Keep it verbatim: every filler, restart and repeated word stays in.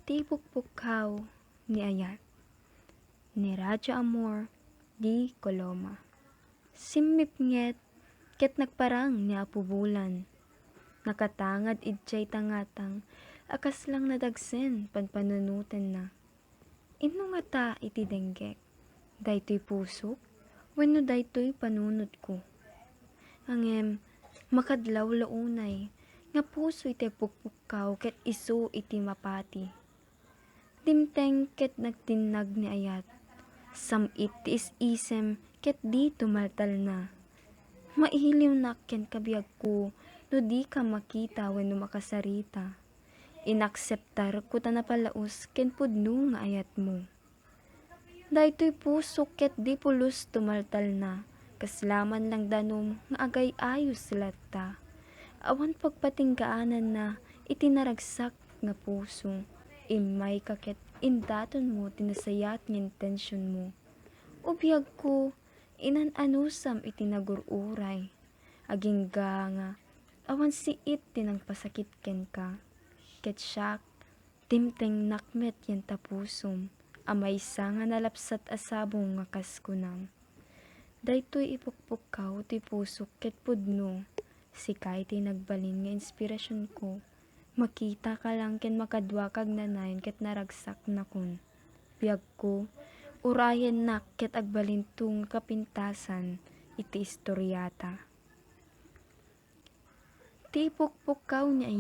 Ti pukpukkaw ni Ayat, ni Radyo Amor di Coloma. Simmipnget ket nagparang ni Apo Bulan. Nakatangad idiay tangatang a kaslang nadagsen panpanunotenna. Inno ngata iti denggek, daytoy pusok wenno daytoy panunotko? Ngem makadlawlaw unay nga puso iti agpukpukkaw ket isu iti mapati. Dimteng ket nagtinnag ni Ayat. Sam-it ti is-isem ket di tumaltalna. Mailiwnak kenka, biagko, no dika makita wenno makasarita. Inakseptarko ta napalaus ken pudno nga ayatmo. Daytoy pusok ket di pulos tumaltalna, kasla man lang danum nga agay-ayos latta. Awan pagpatinggaananna iti naragsak nga puso. Immayka ket indatonmo ti nasayaat nga intensionmo. O biagko, inan-anusam iti nagur-uray. Agingga nga awan siit ti nangpasakit kenka. Ket siak, dimtengnak met yan ta pusom a maysa nga nalapsat a sabong nga kas kunam. Daytoy ipukpukkaw ti pusok ket pudno. Sika iti nagbalin nga inspirasionko. Makitaka lang ken makaduaka agnanayon ket naragsaknakon. Biagko, urayennak ket agbalinto nga kapintasan iti istoriata. Ti ipukpukkaw ni